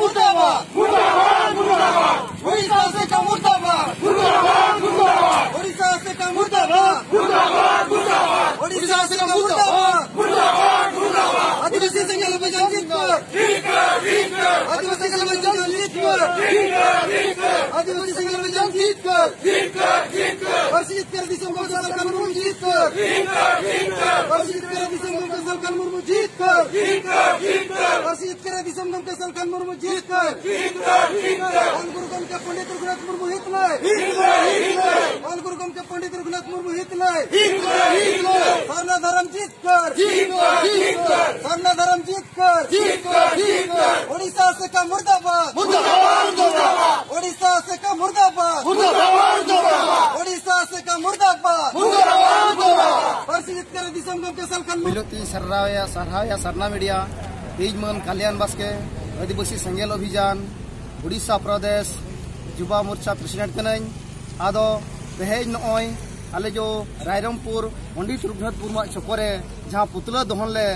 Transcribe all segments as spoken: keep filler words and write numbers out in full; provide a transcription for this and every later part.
मुर्दाबाद, मुर्दाबाद, मुर्दाबाद। उड़ीसा असेका मुर्दाबाद, मुर्दाबाद, मुर्दाबाद। उड़ीसा असेका मुर्दाबाद, मुर्दाबाद, मुर्दाबाद। उड़ीसा असेका मुर्दाबाद, मुर्दाबाद, मुर्दाबाद। आदिवासी सेंगेल अभियान जीत कर, जीत कर, जीत कर। आदिवासी सेंगेल अभियान जीत कर, जीत कर, जीत कर। आदिवासी सेंगेल अभियान जीत कर, जीत कर, जीत कर। ᱯᱟᱹᱨᱥᱤ ᱡᱤᱛᱠᱟᱹᱨ ᱫᱤᱥᱚᱢ ᱜᱚᱢᱠᱮ ᱥᱟᱞᱠᱷᱟᱱ ᱢᱩᱨᱢᱩ ᱡᱤᱛᱠᱟᱹᱨ, ᱡᱤᱛᱠᱟᱹᱨ, ᱡᱤᱛᱠᱟᱹᱨ᱾ ᱯᱟᱹᱨᱥᱤ ᱡᱤᱛᱠᱟᱹᱨ ᱫᱤᱥᱚᱢ ᱜᱚᱢᱠᱮ ᱥᱟᱞᱠᱷᱟᱱ ᱢᱩᱨᱢᱩ ᱡᱤᱛᱠᱟᱹᱨ, ᱡᱤᱛᱠᱟᱹᱨ, ᱡᱤᱛᱠᱟᱹᱨ᱾ ᱯᱟᱹᱨᱥᱤ ᱡᱤᱛᱠᱟᱹᱨ ᱫᱤᱥᱚᱢ ᱜᱚᱢᱠᱮ ᱥᱟᱞᱠᱷᱟᱱ ᱢᱩᱨᱢᱩ ᱡᱤᱛᱠᱟᱹᱨ, ᱡᱤᱛᱠᱟᱹᱨ, ᱡᱤᱛᱠᱟᱹᱨ᱾ ᱚᱞ ᱜᱩᱨᱩ ᱜᱚᱢᱠᱮ ᱯᱚᱱᱰᱤᱛ ᱨᱚᱜᱷᱩᱱᱟᱛᱷ ᱢᱩᱨᱢᱩ ᱦᱤᱛ ᱞᱟᱹᱭ, ᱦᱤᱛ ᱞᱟᱹᱭ, ᱦᱤᱛ ᱞᱟᱹᱭ᱾ ᱚᱞ ᱜᱩᱨᱩ ᱜᱚᱢᱠᱮ ᱯᱚᱱᱰᱤᱛ ᱨᱚᱜᱷᱩᱱᱟᱛᱷ ᱢᱩᱨᱢᱩ ᱦᱤᱛ ᱞᱟᱹᱭ, ᱦᱤᱛ ᱞᱟᱹᱭ, ᱦᱤᱛ ᱞᱟᱹᱭ᱾ ᱥᱟᱨᱱᱟ ᱫᱷᱚᱨᱚᱢ ᱡᱤᱛᱠᱟᱹᱨ, ᱡᱤᱛᱠᱟᱹᱨ, ᱡᱤᱛᱠᱟᱹᱨ᱾ ᱥᱟᱨᱱᱟ ᱫᱷᱚᱨᱚᱢ ᱡᱤᱛᱠᱟᱹᱨ, ᱡᱤᱛᱠᱟᱹᱨ, ᱡᱤᱛᱠᱟᱹᱨ᱾ ᱳᱰᱤᱥᱟ ᱟᱥᱮᱠᱟ ᱢᱩᱨᱫᱟᱵᱟᱫ, ᱢᱩᱨᱫᱟᱵᱟᱫ, ᱢᱩᱨᱫᱟᱵᱟᱫ᱾ ᱳᱰᱤᱥᱟ ᱟᱥᱮᱠᱟ ᱢᱩᱨᱫᱟᱵᱟᱫ, ᱢᱩᱨᱫᱟᱵᱟᱫ, ᱢᱩᱨᱫᱟᱵᱟᱫ᱾ ᱳᱰᱤᱥᱟ ᱟᱥᱮᱠᱟ ᱢᱩᱨᱫᱟᱵᱟᱫ, ᱢᱩᱨᱫᱟᱵᱟᱫ, ᱢᱩᱨᱫᱟᱵᱟᱫ᱾ ᱯᱟᱹᱨᱥᱤ ᱡᱤᱛᱠᱟᱹᱨ ᱫᱤᱥᱚᱢ ᱜᱚᱢᱠᱮ ᱥᱟᱞᱠᱷᱟᱱ ᱢᱩᱨᱢᱩ᱾ ᱯᱳᱭᱞᱳ ᱛᱮᱧ ᱥᱟᱨᱦᱟᱣᱮᱭᱟ, ᱥᱟᱨᱦᱟᱣᱮᱭᱟ ᱥᱟᱨᱱᱟ ᱢᱤᱰᱤᱭᱟ᱾ ᱤᱧ ᱢᱟᱹᱱ ᱠᱟᱞᱭᱟᱱ ᱵᱟᱥᱠᱮ, ᱟᱹᱫᱤᱵᱟᱹᱥᱤ ᱥᱮᱸᱜᱮᱞ ᱚᱵᱷᱤᱡᱟᱱ, ᱳᱰᱤᱥᱟ ᱯᱨᱚᱫᱮᱥ ᱡᱩᱵᱟ ᱢᱳᱨᱪᱟ ᱯᱨᱮᱥᱤᱰᱮᱱᱴ ᱠᱟᱹᱱᱟᱹᱧ᱾ ᱟᱫᱚ ᱛᱮᱦᱮᱧ ᱱᱚᱜᱼᱚᱭ ᱟᱞᱮ ᱡᱚ ᱨᱟᱭᱨᱚᱝᱯᱩᱨ ᱯᱚᱱᱰᱤᱛ ᱨᱚᱜᱷᱩᱱᱟᱛᱷ ᱢᱩᱨᱢᱩᱣᱟᱜ ᱪᱷᱚᱠᱚ ᱨᱮ ᱡᱟᱦᱟᱸ ᱯᱩᱛᱞᱟᱹ ᱫᱚᱦᱚᱱ ᱞᱮ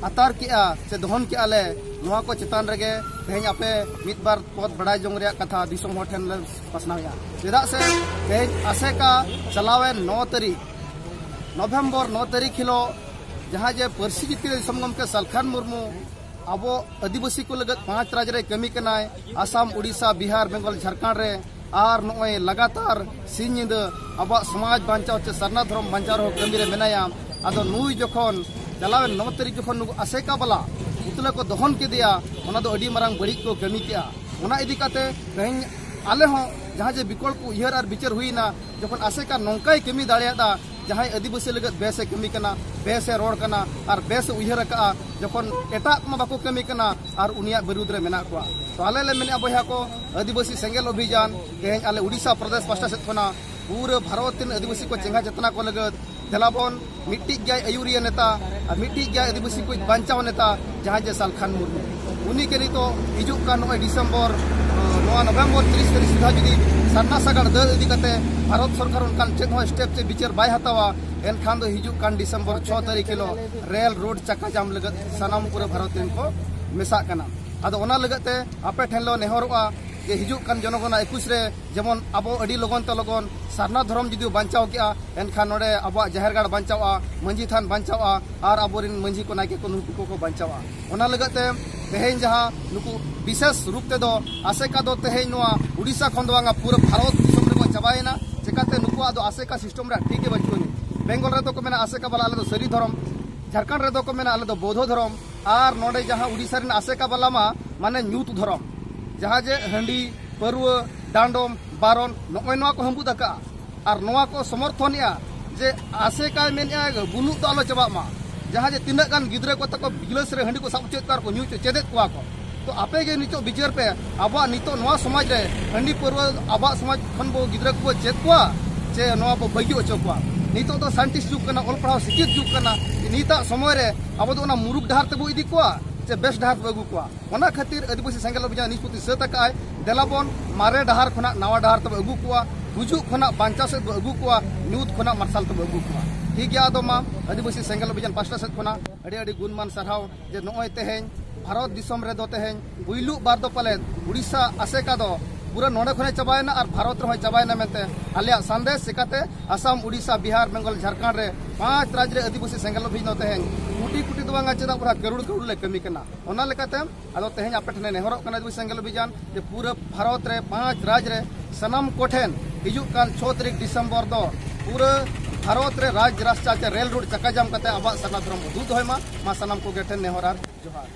ᱟᱛᱟᱨ ᱠᱮᱜᱼᱟ ᱥᱮ ᱫᱚᱦᱚᱱ ᱠᱮᱜᱼᱟ ᱞᱮ, ᱱᱚᱣᱟ ᱠᱚ ᱪᱮᱛᱟᱱ ᱨᱮᱜᱮ ᱛᱮᱦᱮᱧ ᱟᱯᱮ ᱢᱤᱫ ᱵᱟᱨ ᱯᱚᱫ ᱵᱟᱲᱟᱭ ᱡᱚᱝ ᱨᱮᱭᱟᱜ ᱠᱟᱛᱷᱟ ᱫᱤᱥᱚᱢ ᱦᱚᱲ ᱴᱷᱮᱱ ᱞᱮ ᱯᱟᱥᱱᱟᱣᱮᱜᱼᱟ᱾ ᱪᱮᱫᱟᱜ ᱥᱮ ᱛᱮᱦᱮᱧ ᱟᱥᱮᱠᱟ ᱪᱟᱞᱟᱣᱮᱱ ᱱᱚ ᱛᱟᱹᱨᱤᱠᱷ, ᱱᱚᱵᱷᱮᱢᱵᱚᱨ ᱱᱚ ᱛᱟᱹᱨᱤᱠᱷ ᱦᱤᱞᱳᱜ ᱡᱟᱦᱟᱸ ᱡᱮ ᱯᱟᱹᱨᱥᱤ ᱡᱤᱛᱠᱟᱹᱨ ᱫᱤᱥᱚᱢ ᱜᱚᱢᱠᱮ ᱥᱟᱞᱠᱷᱟᱱ ᱢᱩᱨᱢᱩ ᱟᱵᱚ ᱟᱹᱫᱤᱵᱟᱹᱥᱤ ᱠᱚ ᱞᱟᱹᱜᱤᱫ ᱯᱟᱸᱪ ᱨᱟᱡᱽ ᱨᱮ ᱠᱟᱹᱢᱤ ᱠᱟᱱᱟᱭ, ᱟᱥᱟᱢ, ᱩᱰᱤᱥᱟ, ᱵᱤᱦᱟᱨ, ᱵᱮᱝᱜᱚᱞ, ᱡᱷᱟᱲᱠᱷᱚᱸᱰ ᱨᱮ, ᱟᱨ ᱱᱚᱜᱼᱚᱭ ᱞᱟᱜᱟᱛᱟᱨ ᱥᱤᱧ ᱧᱤᱫᱟᱹ ᱟᱵᱚᱣᱟᱜ ᱥᱚᱢᱟᱡᱽ ᱵᱟᱧᱪᱟᱣ ᱪᱮ ᱥᱟᱨᱱᱟ ᱫᱷᱚᱨᱚᱢ ᱵᱟᱧᱪᱟᱣ ᱨᱮᱦᱚᱸ ᱠᱟᱹᱢᱤ ᱨᱮ ᱢᱮᱱᱟᱭᱟ᱾ ᱟᱫᱚ ᱱᱩᱭ ᱡᱚᱠᱷᱚᱱ ᱪᱟᱞᱟᱣᱮᱱ ᱱᱚ ᱛᱟᱹᱨᱤᱠᱷ ᱡᱚᱠᱷᱚᱱ ᱱᱩᱠᱩ ᱟᱥᱮᱠᱟ ᱵᱟᱞᱟ ᱯᱩᱛᱞᱟᱹ ᱠᱚ ᱫᱚᱦᱚᱱ ᱠᱮᱫᱮᱭᱟ, ᱚᱱᱟ ᱫᱚ ᱟᱹᱰᱤ ᱢᱟᱨᱟᱝ ᱵᱟᱹᱲᱤᱡ ᱠᱚ ᱠᱟᱹᱢᱤ ᱠᱮᱜᱼᱟ᱾ ᱚᱱᱟ ᱤᱫᱤ ᱠᱟᱛᱮ ᱛᱮᱦᱮᱧ ᱟᱞᱮ ᱦᱚᱸ ᱡᱟᱦᱟᱸ ᱡᱮ ᱵᱤᱠᱚᱞᱯᱚ ᱩᱭᱦᱟᱹᱨ ᱟᱨ ᱵᱤᱪᱟᱹᱨ ᱦᱩᱭᱱᱟ, ᱡᱚᱠᱷᱚᱱ ᱟᱥᱮᱠᱟ ᱱᱚᱝᱠᱟᱭ ᱠᱟᱹᱢᱤ ᱫᱟᱲᱮᱭᱟᱫᱟ, ᱡᱟᱦᱟᱸᱭ ᱟᱹᱫᱤᱵᱟᱹᱥᱤ ᱞᱟᱹᱜᱤᱫ ᱵᱮᱥᱮ ᱠᱟᱹᱢᱤ ᱠᱟᱱᱟ, ᱵᱮᱥᱮ ᱨᱚᱲ ᱠᱟᱱᱟ ᱟᱨ ᱵᱮᱥᱮ ᱩᱭᱦᱟᱹᱨ ᱟᱠᱟᱫᱼᱟ, ᱡᱚᱠᱷᱚᱱ ᱮᱴᱟᱜ ᱠᱚᱢᱟ ᱵᱟᱠᱚ ᱠᱟᱹᱢᱤ ᱠᱟᱱᱟ ᱟᱨ ᱩᱱᱤᱭᱟᱜ ᱵᱤᱨᱩᱫᱽ ᱨᱮ ᱢᱮᱱᱟᱜ ᱠᱚᱣᱟ᱾ ᱛᱚ ᱟᱞᱮ ᱞᱮ ᱢᱮᱱᱮᱫᱼᱟ ᱵᱚᱭᱦᱟ ᱠᱚ, ᱟᱹᱫᱤᱵᱟᱹᱥᱤ ᱥᱮᱸᱜᱮᱞ ᱚᱵᱷᱤᱡᱟᱱ ᱛᱮᱦᱮᱧ ᱟᱞᱮ ᱩᱰᱤᱥᱟ ᱯᱨᱚᱫᱮᱥ ᱯᱟᱥᱴᱟ ᱥᱮᱫ ᱠᱷᱚᱱᱟᱜ ᱯᱩᱨᱟᱹ ᱵᱷᱟᱨᱚᱛ ᱨᱮᱱ ᱟᱹᱫᱤᱵᱟᱹᱥᱤ ᱠᱚ ᱪᱮᱸᱜᱷᱟ ᱪᱮᱛᱱᱟ ᱠᱚ ᱞᱟᱹᱜᱤᱫ ᱫᱮᱞᱟᱵᱚᱱ ᱢᱤᱫᱴᱤᱡ ᱜᱮᱭᱟᱭ ᱟᱹᱭᱩᱨᱤᱭᱟᱹ ᱱᱮᱛᱟ ᱟᱨ ᱢᱤᱫᱴᱤᱡ ᱜᱮᱭᱟᱭ ᱟᱹᱫᱤᱵᱟᱹᱥᱤ ᱠᱚ ᱵᱟᱧᱪᱟᱣ ᱱᱮᱛᱟ, ᱡᱟᱦᱟᱸᱭ ᱡᱮ ᱥᱟᱞᱠᱷᱟᱱ ᱢᱩᱨᱢᱩ᱾ ᱩᱱᱤ ᱜᱮ ᱱᱤᱛᱚᱜ ᱦᱤᱡᱩᱜ ᱠᱟᱱ ᱱᱚᱜᱼᱚᱭ ᱰᱤᱥᱮᱢᱵᱚᱨ, ᱱᱚᱣᱟ ᱱᱚᱵᱷᱮᱢᱵᱚᱨ ᱛᱤᱨᱤᱥ ᱛᱟᱹᱨᱤᱠᱷ ᱥᱩᱫᱷᱟ ᱡᱩᱫᱤ ᱥᱟᱨᱱᱟ ᱥᱟᱜᱟᱲ ᱫᱟᱹᱲ ᱤᱫᱤ ᱠᱟᱛᱮ ᱵᱷᱟᱨᱚᱛ ᱥᱚᱨᱠᱟᱨ ᱚᱱᱠᱟᱱ ᱪᱮᱫ ᱦᱚᱸ ᱥᱴᱮᱯ ᱪᱮ ᱵᱤᱪᱟᱹᱨ ᱵᱟᱭ ᱦᱟᱛᱟᱣᱟ, ᱮᱱᱠᱷᱟᱱ ᱫᱚ ᱦᱤᱡᱩᱜ ᱠᱟᱱ ᱰᱤᱥᱮᱢᱵᱚᱨ ᱪᱷᱚ ᱛᱟᱹᱨᱤᱠᱷ ᱦᱤᱞᱳᱜ ᱨᱮᱞ ᱨᱳᱰ ᱪᱟᱠᱟ ᱡᱟᱢ ᱞᱟᱹᱜᱤᱫ ᱥᱟᱱᱟᱢ ᱯᱩᱨᱟᱹ ᱵᱷᱟᱨᱚᱛ ᱨᱮᱱ ᱠᱚ ᱢᱮᱥᱟᱜ ᱠᱟᱱᱟ᱾ ᱟᱫᱚ ᱚᱱᱟ ᱞᱟᱹᱜᱤᱫ ᱛᱮ ᱟᱯᱮ ᱴᱷᱮᱱ ᱞᱮ ᱱᱮᱦᱚᱨᱚᱜᱼᱟ ᱡᱮ ᱦᱤᱡᱩᱜ ᱠᱟᱱ ᱡᱚᱱᱚᱜᱚᱱᱟ ᱮᱠᱩᱥ ᱨᱮ ᱡᱮᱢᱚᱱ ᱟᱵᱚ ᱟᱹᱰᱤ ᱞᱚᱜᱚᱱ ᱛᱮ ᱞᱚᱜᱚᱱ ᱥᱟᱨᱱᱟ ᱫᱷᱚᱨᱚᱢ ᱡᱩᱫᱤ ᱵᱟᱧᱪᱟᱣ ᱠᱮᱜᱼᱟ, ᱮᱱᱠᱷᱟᱱ ᱱᱚᱰᱮ ᱟᱵᱚᱣᱟᱜ ᱡᱟᱦᱮᱨ ᱜᱟᱲ ᱵᱟᱧᱪᱟᱣᱜᱼᱟ, ᱢᱟᱹᱡᱷᱤ ᱛᱷᱟᱱ ᱵᱟᱧᱪᱟᱣᱜᱼᱟ ᱟᱨ ᱟᱵᱚᱨᱮᱱ ᱢᱟᱹᱡᱷᱤ ᱠᱚ ᱱᱟᱭᱠᱮ ᱠᱚ ᱱᱩᱠᱩ ᱠᱚᱠᱚ ᱵᱟᱧᱪᱟᱣᱟ᱾ ᱚᱱᱟ ᱞᱟᱹᱜᱤᱫ ᱛᱮ ᱛᱮᱦᱮᱧ ᱡᱟᱦᱟᱸ ᱱᱩᱠᱩ ᱵᱤᱥᱮᱥ ᱨᱩᱯ ᱛᱮᱫᱚ ᱟᱥᱮᱠᱟ ᱫᱚ ᱛᱮᱦᱮᱧ ᱱᱚᱣᱟ ᱩᱰᱤᱥᱟ ᱠᱷᱚᱱ ᱫᱚ ᱵᱟᱝᱟ, ᱯᱩᱨᱟᱹ ᱵᱷᱟᱨᱚᱛ ᱫᱤᱥᱚᱢ ᱨᱮᱠᱚ ᱪᱟᱵᱟᱭᱮᱱᱟ᱾ ᱪᱮᱠᱟᱛᱮ ᱱᱩᱠᱩᱣᱟᱜ ᱫᱚ ᱟᱥᱮᱠᱟ ᱥᱤᱥᱴᱮᱢ ᱨᱮᱭᱟᱜ ᱴᱷᱤᱠ ᱜᱮ ᱵᱟᱹᱪᱩᱜ ᱟᱹᱱᱤᱡ᱾ ᱵᱮᱝᱜᱚᱞ ᱨᱮᱫᱚ ᱠᱚ ᱢᱮᱱᱟ ᱟᱥᱮᱠᱟ ᱵᱟᱞᱟ ᱟᱞᱮ ᱫᱚ ᱥᱟᱹᱨᱤ ᱫᱷᱚᱨᱚᱢ, ᱡᱷᱟᱲᱠᱷᱚᱸᱰ ᱨᱮᱫᱚ ᱠᱚ ᱢᱮᱱᱟ ᱟᱞᱮ ᱫᱚ ᱵᱳᱫᱷᱚ ᱫᱷᱚᱨᱚᱢ, ᱟᱨ ᱱᱚᱰᱮ ᱡᱟᱦᱟᱸ ᱩᱰᱤᱥᱟ ᱨᱮᱱ ᱟᱥᱮᱠᱟ ᱵᱟᱞᱟ ᱢᱟ ᱢᱟᱱᱮ ᱧᱩᱛ ᱫᱷᱚᱨᱚᱢ, ᱡᱟᱦᱟᱸ ᱡᱮ ᱦᱟᱺᱰᱤ, ᱯᱟᱹᱨᱣᱟᱹ, ᱰᱟᱸᱰᱚᱢ, ᱵᱟᱨᱚᱱ, ᱱᱚᱜᱼᱚᱭ ᱱᱚᱣᱟ ᱠᱚ ᱦᱟᱹᱢᱵᱩᱫ ᱟᱠᱟᱜᱼᱟ᱾ ᱟᱨ ᱱᱚᱣᱟ ᱠᱚ ᱥᱚᱢᱚᱨᱛᱷᱚᱱᱮᱜᱼᱟ ᱡᱮ ᱟᱥᱮᱠᱟᱭ ᱢᱮᱱᱮᱜᱼᱟ ᱵᱩᱞᱩᱜ ᱫᱚ ᱟᱞᱚ ᱪᱟᱵᱟᱜ ᱢᱟ, ᱡᱟᱦᱟᱸ ᱡᱮ ᱛᱤᱱᱟᱹᱜ ᱜᱟᱱ ᱜᱤᱫᱽᱨᱟᱹ ᱠᱚ ᱛᱟᱠᱚ ᱜᱤᱞᱟᱹᱥ ᱨᱮ ᱦᱟᱺᱰᱤ ᱠᱚ ᱥᱟᱵ ᱦᱚᱪᱚᱭᱮᱫ ᱠᱚᱣᱟ ᱟᱨ ᱠᱚ ᱧᱩ ᱦᱚᱪᱚ ᱪᱮᱫᱮᱫ ᱠᱚᱣᱟ ᱠᱚ᱾ ᱛᱚ ᱟᱯᱮ ᱜᱮ ᱱᱤᱛᱚᱜ ᱵᱤᱪᱟᱹᱨ ᱯᱮ, ᱟᱵᱚᱣᱟᱜ ᱱᱤᱛᱚᱜ ᱱᱚᱣᱟ ᱥᱚᱢᱟᱡᱽ ᱨᱮ ᱦᱟᱺᱰᱤ ᱯᱟᱹᱨᱣᱟᱹ ᱟᱵᱚᱣᱟᱜ ᱥᱚᱢᱟᱡᱽ ᱠᱷᱚᱱ ᱵᱚ ᱜᱤᱫᱽᱨᱟᱹ ᱠᱚᱵᱚ ᱪᱮᱫ ᱠᱚᱣᱟ ᱪᱮ ᱱᱚᱣᱟ ᱵᱚ ᱵᱟᱹᱜᱤ ᱦᱚᱪᱚ ᱠᱚᱣᱟ? ᱱᱤᱛᱚᱜ ᱫᱚ ᱥᱟᱭᱮᱱᱴᱤᱥᱴ ᱡᱩᱜᱽ ᱠᱟᱱᱟ, ᱚᱞ ᱯᱟᱲᱦᱟᱣ ᱥᱤᱠᱷᱤᱛ ᱡᱩᱜᱽ ᱠᱟᱱᱟ᱾ ᱱᱤᱛᱟᱜ ᱥᱚᱢᱚᱭ ᱨᱮ ᱟᱵᱚ ᱫᱚ ᱚᱱᱟ ᱢᱩᱨᱩᱠ ᱰᱟᱦᱟᱨ ᱛᱮᱵᱚ ᱤᱫᱤ ᱠᱚᱣᱟ ᱪᱮ ᱵᱮᱥ ᱰᱟᱦᱟᱨ ᱛᱮᱵᱚ ᱟᱹᱜᱩ ᱠᱚᱣᱟ? ᱚᱱᱟ ᱠᱷᱟᱹᱛᱤᱨ ᱟᱹᱫᱤᱵᱟᱹᱥᱤ ᱥᱮᱸᱜᱮᱞ ᱚᱵᱷᱤᱡᱟᱱ ᱱᱤᱥᱯᱚᱛᱤ ᱥᱟᱹᱛ ᱟᱠᱟᱫ ᱟᱭ, ᱫᱮᱞᱟ ᱵᱚᱱ ᱢᱟᱨᱮ ᱰᱟᱦᱟᱨ ᱠᱷᱚᱱᱟᱜ ᱱᱟᱣᱟ ᱰᱟᱦᱟᱨ ᱛᱮᱵᱚ ᱟᱹᱜᱩ ᱠᱚᱣᱟ, ᱜᱩᱡᱩᱜ ᱠᱷᱚᱱᱟᱜ ᱵᱟᱧᱪᱟᱣ ᱥᱮᱫ ᱵᱚ ᱟᱹᱜᱩ ᱠᱚᱣᱟ, ᱧᱩᱛ ᱠᱷᱚᱱᱟᱜ ᱢᱟᱨᱥᱟᱞ ᱛᱮᱵᱚ ᱟᱹᱜᱩ ᱠᱚᱣᱟ᱾ ᱴᱷᱤᱠ ᱜᱮᱭᱟ, ᱟᱫᱚ ᱢᱟ ᱟᱹᱫᱤᱵᱟᱹᱥᱤ ᱥᱮᱸᱜᱮᱞ ᱚᱵᱷᱤᱡᱟᱱ ᱯᱟᱥᱴᱟ ᱥᱮᱫ ᱠᱷᱚᱱᱟᱜ ᱟᱹᱰᱤ ᱟᱹᱰᱤ ᱜᱩᱱᱢᱟᱱ ᱥᱟᱨᱦᱟᱣ ᱡᱮ ᱱᱚᱜᱼᱚᱭ ᱛᱮᱦᱮᱧ ᱵᱷᱟᱨᱚᱛ ᱫᱤᱥᱚᱢ ᱨᱮᱫᱚ ᱛᱮᱦᱮᱧ ᱯᱩᱭᱞᱩ ᱵᱟᱨ ᱫᱚ ᱯᱟᱞᱮᱫ ᱩᱲᱤᱥᱥᱟ ᱟᱥᱮᱠᱟ ᱫᱚ ᱯᱩᱨᱟᱹ ᱱᱚᱰᱮ ᱠᱷᱚᱱᱮ ᱪᱟᱵᱟᱭᱮᱱᱟ ᱟᱨ ᱵᱷᱟᱨᱚᱛ ᱨᱮᱦᱚᱸᱭ ᱪᱟᱵᱟᱭᱮᱱᱟ ᱢᱮᱱᱛᱮ ᱟᱞᱮᱭᱟᱜ ᱥᱟᱸᱫᱮᱥ᱾ ᱪᱮᱠᱟᱛᱮ ᱟᱥᱟᱢ, ᱩᱲᱤᱥᱥᱟ, ᱵᱤᱦᱟᱨ, ᱵᱮᱝᱜᱚᱞ, ᱡᱷᱟᱲᱠᱷᱚᱸᱰ ᱨᱮ ᱯᱟᱸᱪ ᱨᱟᱡᱽ ᱨᱮ ᱟᱹᱫᱤᱵᱟᱹᱥᱤ ᱥᱮᱸᱜᱮᱞ ᱚᱵᱷᱤᱡᱟᱱ ᱫᱚ ᱛᱮᱦᱮᱧ ᱠᱳᱴᱤ ᱠᱳᱴᱤ ᱫᱚ ᱵᱟᱝᱟ, ᱪᱮᱫᱟᱜ ᱯᱩᱨᱟᱹ ᱠᱟᱨᱳᱲ ᱠᱟᱨᱳᱲ ᱞᱮ ᱠᱟᱹᱢᱤ ᱠᱟᱱᱟ᱾ ᱚᱱᱟ ᱞᱮᱠᱟᱛᱮ ᱟᱫᱚ ᱛᱮᱦᱮᱧ ᱟᱯᱮ ᱴᱷᱮᱱ ᱱᱮᱦᱚᱨᱚᱜ ᱠᱟᱱᱟ ᱟᱹᱫᱤᱵᱟᱹᱥᱤ ᱥᱮᱸᱜᱮᱞ ᱚᱵᱷᱤᱡᱟᱱ ᱡᱮ ᱯᱩᱨᱟᱹ ᱵᱷᱟᱨᱚᱛ ᱨᱮ ᱯᱟᱸᱪ ᱨᱟᱡᱽ ᱨᱮ ᱥᱟᱱᱟᱢ ᱠᱚᱴᱷᱮᱱ ᱦᱤᱡᱩᱜ ᱠᱟᱱ ᱪᱷᱚ ᱛᱟᱹᱨᱤᱠᱷ ᱰᱤᱥᱮᱢᱵᱚᱨ ᱫᱚ ᱯᱩᱨᱟᱹ ᱵᱷᱟᱨᱚᱛ ᱨᱮ ᱨᱟᱡᱽ ᱨᱟᱥᱛᱟ ᱪᱮ ᱨᱮᱞ ᱨᱳᱰ ᱪᱟᱠᱟ ᱡᱟᱢ ᱠᱟᱛᱮ ᱟᱵᱚᱣᱟᱜ ᱥᱟᱨᱱᱟ ᱫᱷᱚᱨᱚᱢ ᱵᱚ ᱫᱩᱜ ᱫᱚᱦᱚᱭ ᱢᱟ᱾ ᱢᱟ ᱥᱟᱱᱟᱢ ᱠᱚᱜᱮ ᱴᱷᱮᱱ ᱱᱮᱦᱚᱨ ᱟᱨ ᱡᱚᱦᱟᱨ᱾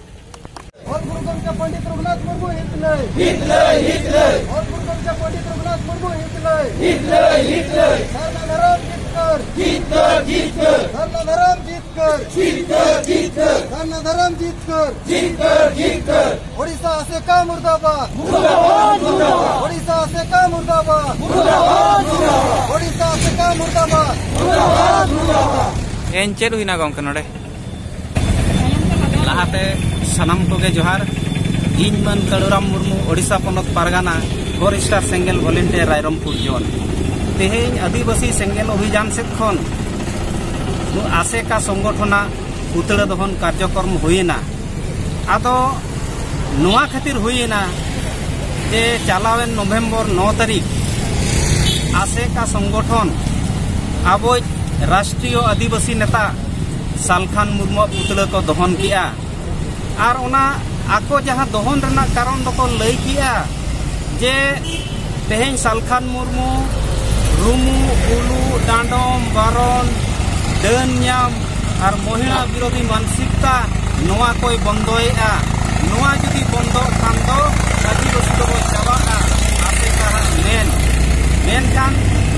ᱚᱞ ᱜᱩᱨᱩ ᱜᱚᱢᱠᱮ ᱯᱚᱱᱰᱤᱛ ᱨᱚᱜᱷᱩᱱᱟᱛᱷ ᱢᱩᱨᱢᱩ ᱦᱤᱛ ᱞᱟᱹᱭ᱾ ᱦᱤᱛ ᱞᱟᱹᱭ, ᱦᱤᱛ ᱞᱟᱹᱭ᱾ ᱚᱞ ᱜᱩᱨᱩ ᱜᱚᱢᱠᱮ ᱯᱚᱱᱰᱤᱛ ᱨᱚᱜᱷᱩᱱᱟᱛᱷ ᱢᱩᱨᱢᱩ ᱦᱤᱛ ᱞᱟᱹᱭ᱾ ᱦᱤᱛ ᱞᱟᱹᱭ, ᱦᱤᱛ ᱞᱟᱹᱭ᱾ ᱥᱟᱨᱱᱟ ᱫᱷᱚᱨᱚᱢ ᱡᱤᱛᱠᱟᱹᱨ᱾ ᱡᱤᱛᱠᱟᱹᱨ, ᱡᱤᱛᱠᱟᱹᱨ᱾ ᱥᱟᱨᱱᱟ ᱫᱷᱚᱨᱚᱢ ᱡᱤᱛᱠᱟᱹᱨ᱾ ᱡᱤᱛᱠᱟᱹᱨ, ᱡᱤᱛᱠᱟᱹᱨ᱾ ᱥᱟᱨᱱᱟ ᱫᱷᱚᱨᱚᱢ ᱡᱤᱛᱠᱟᱹᱨ᱾ ᱡᱤᱛᱠᱟᱹᱨ, ᱡᱤᱛᱠᱟᱹᱨ᱾ ᱳᱰᱤᱥᱟ ᱟᱥᱮᱠᱟ ᱢᱩᱨᱫᱟᱵᱟᱫ᱾ ᱢᱩᱨᱫᱟᱵᱟᱫ, ᱢᱩᱨᱫᱟᱵᱟᱫ᱾ ᱳᱰᱤᱥᱟ ᱟᱥᱮᱠᱟ ᱢᱩᱨᱫᱟᱵᱟᱫ᱾ ᱢᱩᱨᱫᱟᱵᱟᱫ, ᱢᱩᱨᱫᱟᱵᱟᱫ᱾ ᱳᱰᱤᱥᱟ ᱟᱥᱮᱠᱟ ᱢᱩᱨᱫᱟᱵᱟᱫ᱾ ᱢᱩᱨᱫᱟᱵᱟᱫ, ᱢᱩᱨᱫᱟᱵᱟᱫ᱾ ᱮᱱ ᱪᱮᱫ ᱦᱩᱭᱱᱟ ᱜᱚᱢᱠᱮ ᱱᱚᱰᱮ? ᱞᱟᱦᱟᱛᱮ ᱥᱟᱱᱟᱢ ᱠᱚᱜᱮ ᱡᱚᱦᱟᱨ᱾ ᱤᱧ ᱢᱟᱹᱱ ᱠᱟᱹᱲᱩᱨᱟᱢ ᱢᱩᱨᱢᱩ, ᱳᱰᱤᱥᱟ ᱯᱚᱱᱚᱛ ᱯᱟᱨᱜᱟᱱᱟ, ᱯᱷᱳᱨ ᱥᱴᱟᱨ ᱥᱮᱸᱜᱮᱞ ᱵᱷᱚᱞᱮᱱᱴᱤᱭᱟᱨ, ᱨᱟᱭᱨᱚᱝᱯᱩᱨ ᱡᱳᱱ᱾ ᱛᱮᱦᱮᱧ ᱟᱹᱫᱤᱵᱟᱹᱥᱤ ᱥᱮᱸᱜᱮᱞ ᱚᱵᱷᱤᱡᱟᱱ ᱥᱮᱫ ᱠᱷᱚᱱ ᱱᱚᱣᱟ ᱟᱥᱮᱠᱟ ᱥᱚᱝᱜᱚᱴᱷᱚᱱᱟᱜ ᱯᱩᱛᱲᱟᱹ ᱫᱚᱦᱚᱱ ᱠᱟᱨᱡᱚᱠᱨᱚᱢ ᱦᱩᱭᱮᱱᱟ᱾ ᱟᱫᱚ ᱱᱚᱣᱟ ᱠᱷᱟᱹᱛᱤᱨ ᱦᱩᱭᱮᱱᱟ ᱡᱮ ᱪᱟᱞᱟᱣᱮᱱ ᱱᱚᱵᱷᱮᱢᱵᱚᱨ ᱱᱚ ᱛᱟᱹᱨᱤᱠᱷ ᱟᱥᱮᱠᱟ ᱥᱚᱝᱜᱚᱴᱷᱚᱱ ᱟᱵᱚᱭᱤᱡ ᱨᱟᱥᱴᱨᱤᱭᱚ ᱟᱹᱫᱤᱵᱟᱹᱥᱤ ᱱᱮᱛᱟ ᱥᱟᱞᱠᱷᱟᱱ ᱢᱩᱨᱢᱩᱣᱟᱜ ᱯᱩᱛᱲᱟᱹ ᱠᱚ ᱫᱚᱦᱚᱱ ᱠᱮᱜᱼᱟ᱾ ᱟᱨ ᱚᱱᱟ ᱟᱠᱚ ᱡᱟᱦᱟᱸ ᱫᱚᱦᱚᱱ ᱨᱮᱱᱟᱜ ᱠᱟᱨᱚᱱ ᱫᱚᱠᱚ ᱞᱟᱹᱭ ᱠᱮᱜᱼᱟ ᱡᱮ ᱛᱮᱦᱮᱧ ᱥᱟᱞᱠᱷᱟᱱ ᱢᱩᱨᱢᱩ ᱨᱩᱢᱩ, ᱩᱞᱩ, ᱰᱟᱸᱰᱚᱢ, ᱵᱟᱨᱚᱱ, ᱰᱟᱹᱱ ᱧᱟᱢ ᱟᱨ ᱢᱚᱦᱤᱞᱟ ᱵᱤᱨᱳᱫᱷᱤ ᱢᱟᱱᱥᱤᱠᱛᱟ ᱱᱚᱣᱟ ᱠᱚᱭ ᱵᱚᱱᱫᱚᱭᱮᱫᱼᱟ᱾ ᱱᱚᱣᱟ ᱡᱩᱫᱤ ᱵᱚᱱᱫᱚᱜ ᱠᱷᱟᱱ ᱫᱚ ᱟᱹᱫᱤᱵᱟᱹᱥᱤ ᱫᱚᱵᱚ ᱪᱟᱵᱟᱜᱼᱟ, ᱟᱥᱮᱠᱟᱣᱟᱜ ᱢᱮᱱ᱾ ᱢᱮᱱᱠᱷᱟᱱ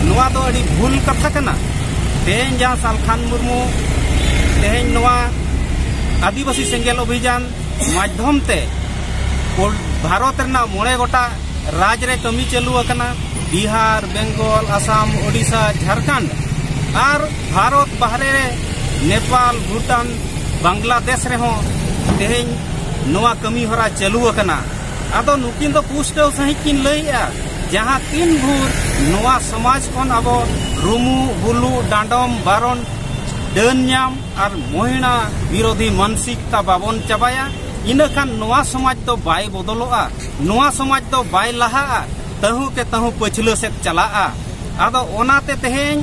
ᱱᱚᱣᱟ ᱫᱚ ᱟᱹᱰᱤ ᱵᱷᱩᱞ ᱠᱟᱛᱷᱟ ᱠᱟᱱᱟ᱾ ᱛᱮᱦᱮᱧ ᱡᱟᱦᱟᱸ ᱥᱟᱞᱠᱷᱟᱱ ᱢᱩᱨᱢᱩ ᱛᱮᱦᱮᱧ ᱱᱚᱣᱟ ᱟᱹᱫᱤᱵᱟᱹᱥᱤ ᱥᱮᱸᱜᱮᱞ ᱚᱵᱷᱤᱡᱟᱱ ᱢᱟᱫᱽᱫᱷᱚᱢ ᱛᱮ ᱯᱳᱞ-, ᱵᱷᱟᱨᱚᱛ ᱨᱮᱱᱟᱜ ᱢᱚᱬᱮ ᱜᱚᱴᱟᱝ ᱨᱟᱡᱽ ᱨᱮ ᱠᱟᱹᱢᱤ ᱪᱟᱹᱞᱩ ᱟᱠᱟᱱᱟ᱾ ᱵᱤᱦᱟᱨ, ᱵᱮᱝᱜᱚᱞ, ᱟᱥᱟᱢ, ᱳᱰᱤᱥᱟ, ᱡᱷᱟᱲᱠᱷᱚᱸᱰ ᱟᱨ ᱵᱷᱟᱨᱚᱛ ᱵᱟᱦᱨᱮ ᱨᱮ ᱱᱮᱯᱟᱞ, ᱵᱷᱩᱴᱟᱱ, ᱵᱟᱝᱞᱟᱫᱮᱥ ᱨᱮᱦᱚᱸ ᱛᱮᱦᱮᱧ ᱱᱚᱣᱟ ᱠᱟᱹᱢᱤ ᱦᱚᱨᱟ ᱪᱟᱹᱞᱩ ᱟᱠᱟᱱᱟ᱾ ᱟᱫᱚ ᱱᱩᱠᱤᱱ ᱫᱚ ᱯᱩᱥᱴᱟᱹᱣ ᱥᱟᱺᱦᱤᱡ ᱠᱤᱱ ᱞᱟᱹᱭᱮᱜᱼᱟ, ᱡᱟᱦᱟᱸ ᱛᱤᱱ ᱵᱷᱳᱨ ᱱᱚᱣᱟ ᱥᱚᱢᱟᱡᱽ ᱠᱷᱚᱱ ᱟᱵᱚ ᱨᱩᱢᱩ, ᱵᱩᱞᱩ, ᱰᱟᱸᱰᱚᱢ, ᱵᱟᱨᱚᱱ, ᱰᱟᱹᱱ ᱧᱟᱢ ᱟᱨ ᱢᱚᱦᱤᱲᱟ ᱵᱤᱨᱳᱫᱷᱤ ᱢᱟᱱᱥᱤᱠᱛᱟ ᱵᱟᱵᱚᱱ ᱪᱟᱵᱟᱭᱟ, ᱤᱱᱟᱹᱠᱷᱟᱱ ᱱᱚᱣᱟ ᱥᱚᱢᱟᱡᱽ ᱫᱚ ᱵᱟᱭ ᱵᱚᱫᱚᱞᱚᱜᱼᱟ, ᱱᱚᱣᱟ ᱥᱚᱢᱟᱡᱽ ᱫᱚ ᱵᱟᱭ ᱞᱟᱦᱟᱜᱼᱟ, ᱛᱟᱹᱦᱩ ᱠᱮ ᱛᱟᱹᱦᱩ ᱯᱟᱹᱪᱷᱞᱟᱹ ᱥᱮᱫ ᱪᱟᱞᱟᱜᱼᱟ᱾ ᱟᱫᱚ ᱚᱱᱟᱛᱮ ᱛᱮᱦᱮᱧ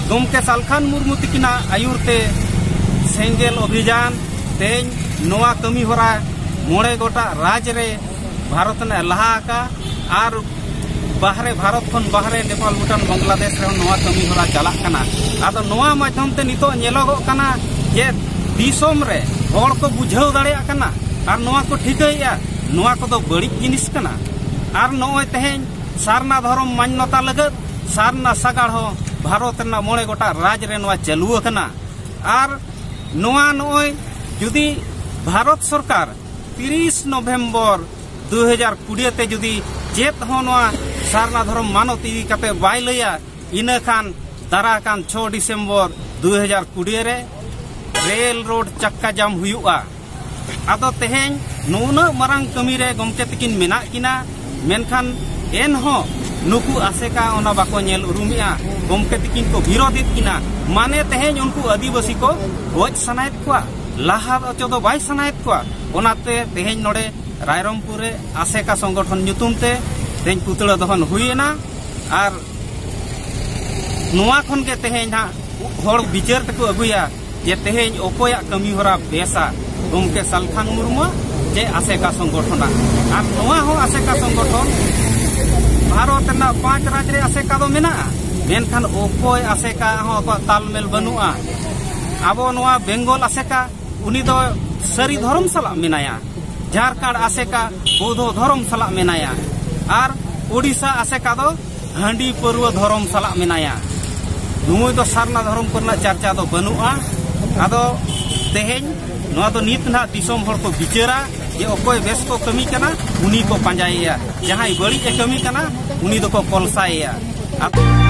ᱜᱚᱢᱠᱮ ᱥᱟᱞᱠᱷᱟᱱ ᱢᱩᱨᱢᱩ ᱛᱤᱠᱤᱱᱟᱜ ᱟᱹᱭᱩᱨ ᱛᱮ ᱥᱮᱸᱜᱮᱞ ᱚᱵᱷᱤᱡᱟᱱ ᱛᱮᱦᱮᱧ ᱱᱚᱣᱟ ᱠᱟᱹᱢᱤ ᱦᱚᱨᱟ ᱢᱚᱬᱮ ᱜᱚᱴᱟᱝ ᱨᱟᱡᱽ ᱨᱮ ᱵᱷᱟᱨᱚᱛ ᱨᱮᱱᱟᱜ ᱞᱟᱦᱟ ᱟᱠᱟ ᱟᱨ ᱵᱟᱦᱨᱮ, ᱵᱷᱟᱨᱚᱛ ᱠᱷᱚᱱ ᱵᱟᱦᱨᱮ ᱱᱮᱯᱟᱞ, ᱵᱷᱩᱴᱟᱱ, ᱵᱟᱝᱞᱟᱫᱮᱥ ᱨᱮᱦᱚᱸ ᱱᱚᱣᱟ ᱠᱟᱹᱢᱤ ᱦᱚᱨᱟ ᱪᱟᱞᱟᱜ ᱠᱟᱱᱟ᱾ ᱟᱫᱚ ᱱᱚᱣᱟ ᱢᱟᱫᱽᱫᱷᱚᱢ ᱛᱮ ᱱᱤᱛᱚᱜ ᱧᱮᱞᱚᱜᱚᱜ ᱠᱟᱱᱟ ᱡᱮ ᱫᱤᱥᱚᱢ ᱨᱮ ᱦᱚᱲ ᱠᱚ ᱵᱩᱡᱷᱟᱹᱣ ᱫᱟᱲᱮᱭᱟᱜ ᱠᱟᱱᱟ ᱟᱨ ᱱᱚᱣᱟ ᱠᱚ ᱴᱷᱤᱠᱟᱹᱭᱮᱫᱼᱟ, ᱱᱚᱣᱟ ᱠᱚᱫᱚ ᱵᱟᱹᱲᱤᱡ ᱡᱤᱱᱤᱥ ᱠᱟᱱᱟ᱾ ᱟᱨ ᱱᱚᱜᱼᱚᱭ ᱛᱮᱦᱮᱧ ᱥᱟᱨᱱᱟ ᱫᱷᱚᱨᱚᱢ ᱢᱟᱱᱱᱚᱛᱟ ᱞᱟᱹᱜᱤᱫ ᱥᱟᱨᱱᱟ ᱥᱟᱜᱟᱲ ᱦᱚᱸ ᱵᱷᱟᱨᱚᱛ ᱨᱮᱱᱟᱜ ᱢᱚᱬᱮ ᱜᱚᱴᱟᱝ ᱨᱟᱡᱽ ᱨᱮ ᱱᱚᱣᱟ ᱪᱟᱹᱞᱩ ᱟᱠᱟᱱᱟ᱾ ᱟᱨ ᱱᱚᱣᱟ ᱱᱚᱜᱼᱚᱭ ᱡᱩᱫᱤ ᱵᱷᱟᱨᱚᱛ ᱥᱚᱨᱠᱟᱨ ᱛᱤᱨᱤᱥ ᱱᱚᱵᱷᱮᱢᱵᱚᱨ ᱫᱩ ᱦᱟᱡᱟᱨ ᱠᱩᱲᱤ ᱛᱮ ᱡᱩᱫᱤ ᱪᱮᱫ ᱦᱚᱸ ᱱᱚᱣᱟ ᱥᱟᱨᱱᱟ ᱫᱷᱚᱨᱚᱢ ᱢᱟᱱᱚᱛ ᱤᱫᱤ ᱠᱟᱛᱮ ᱵᱟᱭ ᱞᱟᱹᱭᱟ, ᱤᱱᱟᱹ ᱠᱷᱟᱱ ᱫᱟᱨᱟ ᱠᱟᱱ ᱪᱷᱚ ᱰᱤᱥᱮᱢᱵᱚᱨ ᱫᱩ ᱦᱟᱡᱟᱨ ᱠᱩᱲᱤ ᱨᱮ ᱨᱮᱞ ᱨᱳᱰ ᱪᱟᱠᱠᱟ ᱡᱟᱢ ᱦᱩᱭᱩᱜᱼᱟ᱾ ᱟᱫᱚ ᱛᱮᱦᱮᱧ ᱱᱩᱱᱟᱹᱜ ᱢᱟᱨᱟᱝ ᱠᱟᱹᱢᱤ ᱨᱮ ᱜᱚᱢᱠᱮ ᱛᱤᱠᱤᱱ ᱢᱮᱱᱟᱜ ᱠᱤᱱᱟ, ᱢᱮᱱᱠᱷᱟᱱ ᱮᱱᱦᱚᱸ ᱱᱩᱠᱩ ᱟᱥᱮᱠᱟ ᱚᱱᱟ ᱵᱟᱠᱚ ᱧᱮᱞ ᱩᱨᱩᱢᱮᱜᱼᱟ᱾ ᱜᱚᱢᱠᱮ ᱛᱤᱠᱤᱱ ᱠᱚ ᱵᱤᱨᱳᱫᱮᱫ ᱠᱤᱱᱟ, ᱢᱟᱱᱮ ᱛᱮᱦᱮᱧ ᱩᱱᱠᱩ ᱟᱹᱫᱤᱵᱟᱹᱥᱤ ᱠᱚ ᱜᱚᱡ ᱥᱟᱱᱟᱭᱮᱫ ᱠᱚᱣᱟ᱾ ᱞᱟᱦᱟ ᱦᱚᱪᱚ ᱫᱚ ᱵᱟᱭ ᱥᱟᱱᱟᱭᱮᱫ ᱠᱚᱣᱟ᱾ ᱚᱱᱟᱛᱮ ᱛᱮᱦᱮᱧ ᱱᱚᱰᱮ ᱨᱟᱭᱨᱚᱝᱯᱩᱨ ᱨᱮ ᱟᱥᱮᱠᱟ ᱥᱚᱝᱜᱚᱴᱷᱚᱱ ᱧᱩᱛᱩᱢ ᱛᱮ ᱛᱮᱦᱮᱧ ᱯᱩᱛᱲᱟᱹ ᱫᱚᱦᱚᱱ ᱦᱩᱭᱮᱱᱟ᱾ ᱟᱨ ᱱᱚᱣᱟ ᱠᱷᱚᱱ ᱜᱮ ᱛᱮᱦᱮᱧ ᱦᱟᱸᱜ ᱦᱚᱲ ᱵᱤᱪᱟᱹᱨ ᱛᱮᱠᱚ ᱟᱹᱜᱩᱭᱟ ᱡᱮ ᱛᱮᱦᱮᱧ ᱚᱠᱚᱭᱟᱜ ᱠᱟᱹᱢᱤ ᱦᱚᱨᱟ ᱵᱮᱥᱟ, ᱜᱚᱢᱠᱮ ᱥᱟᱞᱠᱷᱟᱱ ᱢᱩᱨᱢᱩᱣᱟᱜ ᱪᱮ ᱟᱥᱮᱠᱟ ᱥᱚᱝᱜᱚᱴᱷᱚᱱᱟᱜ᱾ ᱟᱨ ᱱᱚᱣᱟ ᱦᱚᱸ ᱟᱥᱮᱠᱟ ᱥᱚᱝᱜᱚᱴᱷᱚᱱ, ᱵᱷᱟᱨᱚᱛ ᱨᱮᱱᱟᱜ ᱯᱟᱸᱪ ᱨᱟᱡᱽ ᱨᱮ ᱟᱥᱮᱠᱟ ᱫᱚ ᱢᱮᱱᱟᱜᱼᱟ, ᱢᱮᱱᱠᱷᱟᱱ ᱚᱠᱚᱭ ᱟᱥᱮᱠᱟ ᱦᱚᱸ ᱟᱠᱚᱣᱟᱜ ᱛᱟᱞᱢᱮᱞ ᱵᱟᱹᱱᱩᱜᱼᱟ᱾ ᱟᱵᱚ ᱱᱚᱣᱟ ᱵᱮᱝᱜᱚᱞ ᱟᱥᱮᱠᱟ, ᱩᱱᱤ ᱫᱚ ᱥᱟᱹᱨᱤ ᱫᱷᱚᱨᱚᱢ ᱥᱟᱞᱟᱜ ᱢᱮᱱᱟᱭᱟ᱾ ᱡᱷᱟᱨᱠᱷᱚᱸᱰ ᱟᱥᱮᱠᱟ ᱵᱳᱫᱷᱚ ᱫᱷᱚᱨᱚᱢ ᱥᱟᱞᱟᱜ ᱢᱮᱱᱟᱭᱟ᱾ ᱟᱨ ᱳᱰᱤᱥᱟ ᱟᱥᱮᱠᱟ ᱫᱚ ᱦᱟᱺᱰᱤ ᱯᱟᱹᱨᱣᱟᱹ ᱫᱷᱚᱨᱚᱢ ᱥᱟᱞᱟᱜ ᱢᱮᱱᱟᱭᱟ᱾ ᱱᱩᱭ ᱫᱚ ᱥᱟᱨᱱᱟ ᱫᱷᱚᱨᱚᱢ ᱠᱚᱨᱮᱱᱟᱜ ᱪᱟᱨᱪᱟ ᱫᱚ ᱵᱟᱹᱱᱩᱜᱼᱟ᱾ ᱟᱫᱚ ᱛᱮᱦᱮᱧ ᱱᱚᱣᱟ ᱫᱚ ᱱᱤᱛ ᱱᱟᱦᱟᱜ ᱫᱤᱥᱚᱢ ᱦᱚᱲ ᱠᱚ ᱵᱤᱪᱟᱹᱨᱟ ᱡᱮ ᱚᱠᱚᱭ ᱵᱮᱥ ᱠᱚ ᱠᱟᱹᱢᱤ ᱠᱟᱱᱟ, ᱩᱱᱤ ᱠᱚ ᱯᱟᱸᱡᱟᱭᱮᱭᱟ, ᱡᱟᱦᱟᱸᱭ ᱵᱟᱹᱲᱤᱡ ᱮ ᱠᱟᱹᱢᱤ ᱠᱟᱱᱟ, ᱩᱱᱤ ᱫᱚᱠᱚ ᱠᱚᱞᱥᱟᱭᱮᱭᱟ᱾ ᱟᱫᱚ